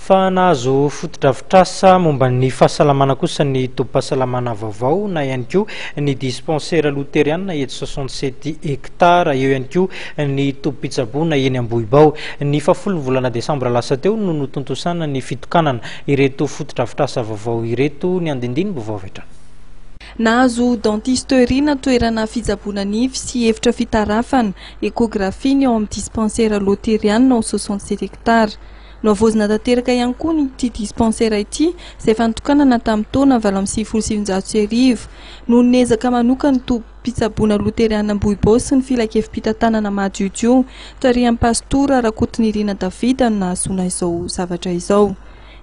Fa nahazo fotodrafitrasa momba ny fahasalamana kosa ny tobim-pahasalamana vaovao na ihany koa ny dispensaire loteriana eto 67 hectares, eo ihany koa ny tobim-pitsaboana eny Ambohibao. Ny fahafolon'ny volana desambra lasa teo no notontosana ny fitokanana ireto fotodrafitrasa vaovao ireto. Ny andindinim-baovao avy hatrany. Nahazo dentisterie na toerana fitsaboana nify sy efitra fitarafana, échographie, ny ao amin'ny dispensaire loteriana ao 67 hectares. Nohavaozina tanteraka ihany koa ny ity dispensaire ity izay efa notokanana tamin'ny taona 1998. Noho ny ezaka manokan'ny tobim-pitsaboana loteriana Ambohibao sy ny filankevi-pitantanana madiodio tarihan'ny Pastora Rakotonirina David no nahazoana izao zavatra izao.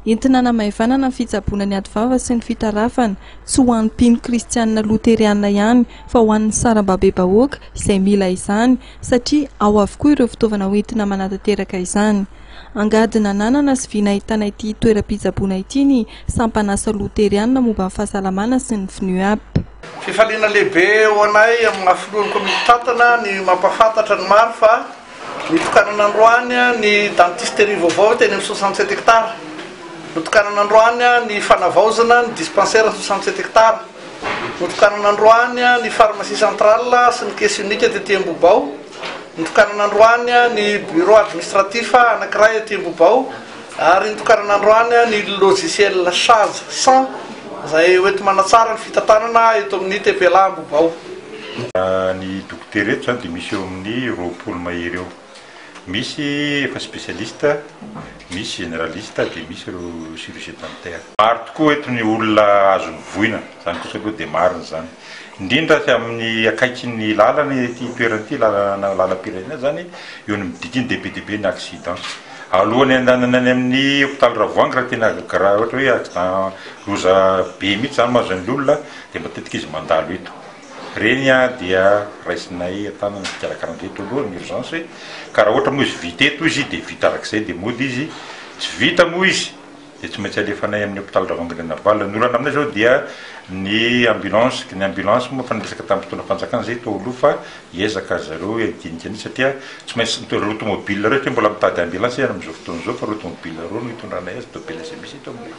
Entina hanamaivanana ny fitsaboana ny ady vava sy ny fitarafana, tsy ho an'ny mpino kristianina loteriana ihany fa ho an'ny sarambabem-bahoaka izay mila izany satria ao avokoa ireo fitaovana hoentina manatanteraka izany. Angady nananana sy vy nahitana ity toeram-pitsaboana ity ny sampan'asa loterianina momba ny fahasalamana sy ny FNUAP. Fifaliana lehibe ho anay amin'ny maha filohan'ny komity tantana ny mampahafantatra ny maro fa nitokanana androany ny dentisterie vaovao teny amin'ny 67 hectares. Notokanana androany ny fanavaozana ny dispensaire 67 hectares. Notokanana androany ny pharmacie centrale sy ny caisse unique tety Ambohibao. Notokanana androany ny bureau administratif anankiray aty Ambohibao ary notokanana androany ny logiciel Chase 100 izay hoenti-manatsara ny fitantanana eto amin'ny TPLA Ambohibao. Ny dokotera eto izany dia misy eo amin'ny 20 mahery eo. Misy efa spécialiste, misy généraliste dia misy ireo chirurgien dentaire. Maro tokoa eto ny olona azon'ny voina, izany kosa aloha dia marina izany. Indrindra amin'ny akaikin'ny lalana ity toerana ity, lalana lalam-pirenena izany, eo ny midika iny dia be dia be ny accident. Alohan'ny handehanana any amin'ny hopitaly Ravoahangy raha tena raha ohatra hoe accident loza be mihitsy izany mahazo an'ilay olona dia matetika izy mandalo eto. Ireny dia raisinay an-tanana ny fikarakarana eto aloha ny urgence ka raha ohatra moa izy vita eto izy dia vita arak'izay dia mody izy, tsy vita moa izy dia tsy maintsy alefanay amin'ny hopitaly Ravoahangy Ny olana aminay izao dia ny ambulance, ny ambulance moa efa niresaka tamin'ny mpitondra fanjakana izay tao aloha fa hiezaka ry zareo hidinika an'io satria tsy maintsy ireo tomobile ireo satria mbola mitady ambulance izy amin'izao fotoana izao fa ireo tomobile ireo no hitondranay azy tobile izay misy eto aminay.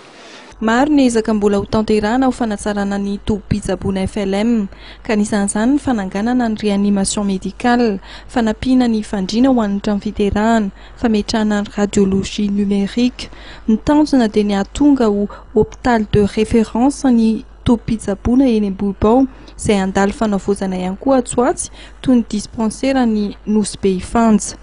Maro ny ezaka mbola ho tanterahana ho fanatsarana ny tobim-pitsaboana FLM, ka anisan'izany ny fananganana ny réanimation médicale, fanampiana ny fandriana ho an'ny trano fiterahana, fametrahana ny radiologie numérique. Ny tanjona dia ny hahatonga ho hôpital de référence ny tobim-pitsaboana eny Ambohibao, izay handalo fanavaozana ihany koa atsy ho atsy, toy ny dispensaire ny Nosy Be Ifanja.